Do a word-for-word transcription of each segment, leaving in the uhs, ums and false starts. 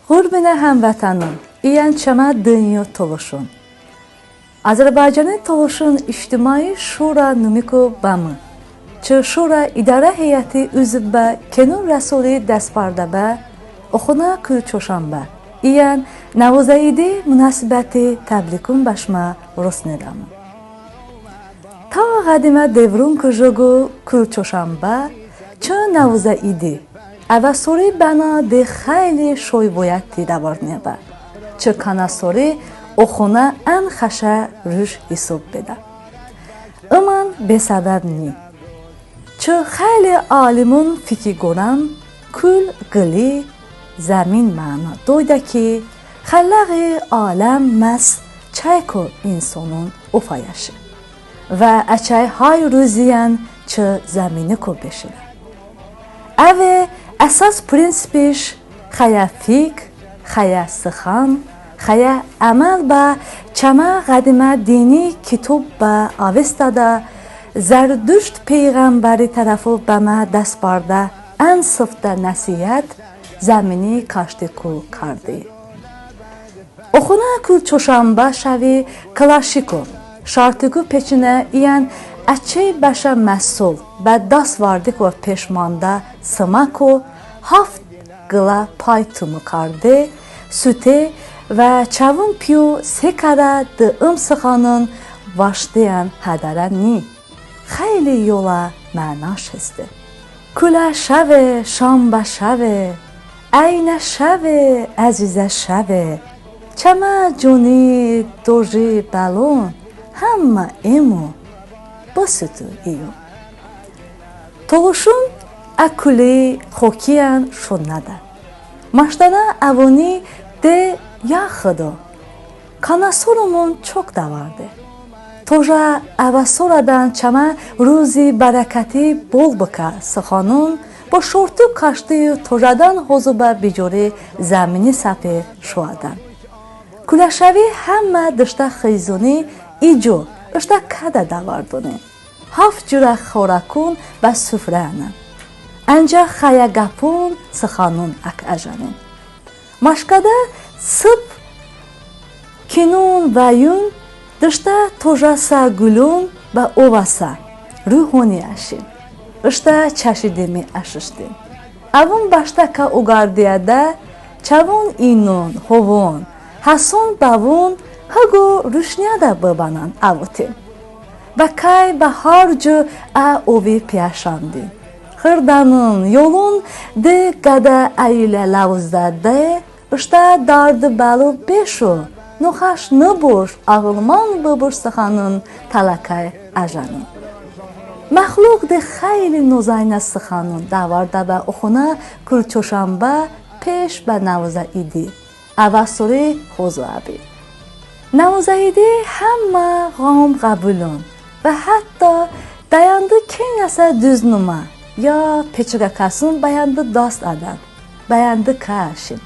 Ğurbinə həmvətənon, iyən çəmə dınyo tolışon. Azərbaycani Tolışon ictimai şura nımiku bəmı çı şura idarə heyəti üzv bə Kenun Rəsuli dəsbardə bə oxonə Kül Çoşanbə iyən Nəvuzə idi munasibəti təbrikon bə şımə rosnedəmon. Tə ğədimə devronku jıqo Kül Çoşanbə çı Nəvuzə idi əvəsori bənadə xəyli şoy-voyəti dəvardeəbə. Çı kanə sori oxonə ən xəşə ruj hisob bedə. Imən besəbəb ni. Çı xəyli alimon fiki qorən kül qılə zəmin məno doydə ki, xələği aləm məhz çəyku insonon ofəyəşe və əçəy hay ruziyən çı zəminiku beşedə. Əve əsas prinsipiş xəyə fikr, xəyə sıxan, xəyə əməl bə çəmə ğədimə dini kitob bə Avestədə Zərdüşt peyğəmbəri tərəfo bəmə dəsbardə ən sıftə nəsihət zəmini kaştiku karde. Oxonə Kül Çoşanbə şəvi kılaşiku, şartiku peçinə iyən əçəy bəşə məhsul bə dasvardiku peşmandə sımaku haft qılə pay tumu karde, sute və çəvon piyo se kərə dı ım sıxanon vaşteyən hədərə ni. Xəyli yolə mənaş heste. Kulə şəve, şanbə şəve, əynə şəve, əzizə şəve, çəmə coni doji bəlon həmmə emo bısutu iyo. Tolışon ə kuli xokiyən şonədə. Maştənə əvoni de ya Xıdo, kanə soromon çok dəvarde. Tojə əvə sorədən çəmə ruzi bərəkəti bol bıkə sıxanon bo şortu kaştiyo tojədən hozı bə bicori zəmini səpe şoədən. Kulə şəvi həmmə dıştə xıyzoni ico ıştə kədə dəvardonin. Haft curə xorəkon bə sufrə ənən. Əncəx xəyə qəpon, sıxanon ək əjənin. Maşkədə sıp kinon vəyon dıştə tojə sə qulon bə ovə sə ruhoni əşin. Iştə çəşidəmi əşıştin. Əvon bəştə kə oqardeyədə çəvon inon, hovon, həson bəvon hıqo ruşniyədə bıbənən əvotin. Və kəy bə har cu ə ovi piyəşandin. Xırdənon yolon de qədə əyilə ləvuzədə ıştə dardı bəlo beşo, noxəş nıboş, ağılmand bıboş sıxanon tələkəy əjənin. Məxluq de xəyli nozəynə sıxanon dəvardə bə oxonə Kül Çoşanbə peş bə Nəvuzə idi. Əvəsori hozı əbi. Nəvuzə idi həmmə ğam ğəbulon və hətta dəyəndı keynəsə duznumə ya peçıqə kəson bəyəndı dast ədən, bəyəndı kə əşin.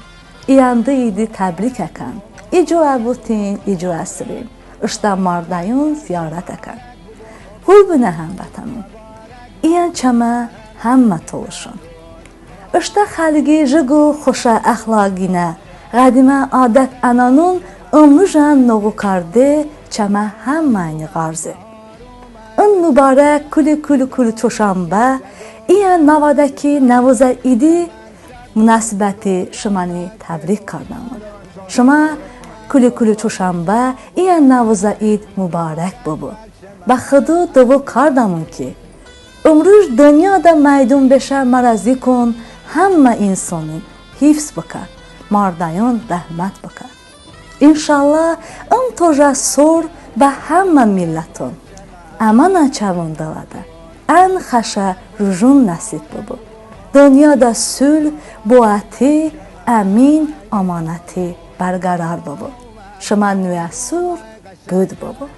İyəndı idi təbrik əkən. İco əvotin, ico əsrin. Iştə mardəyon ziyarət əkən. Ğurbinə həmvətənon. İyən çəmə həmmə tolışon. Iştə xəlqi jıqo xoşə əxlaqinə, ğədimə adət-ənənon ımrujən noğu karde çəmə həmməni ğərze. In mubarək Kuli Kuli Kuli Çoşanbə iyən nəvədəki Nəvuzə idi munasibəti şıməni təbrik kardəmon. Şımə Kuli Kuli Çoşanbə iyən Nəvuzə id mubarək bıbu. Bə Xıdo dıvo kardəmon ki, ımruj dınyoədə məydon beşə mərazikon həmmə insoni hifz bıkə, mardəyon rəhmət bıkə. İnşallah, ım tojə sor bə həmmə milləton, əmənə çəvon dılədə ən xəşə rujon nəsib bıbu. Dınyoədə sulh, boəti, əmin, əmanəti bərqərar bıbu. Şımə nuyə sor bud bıbu.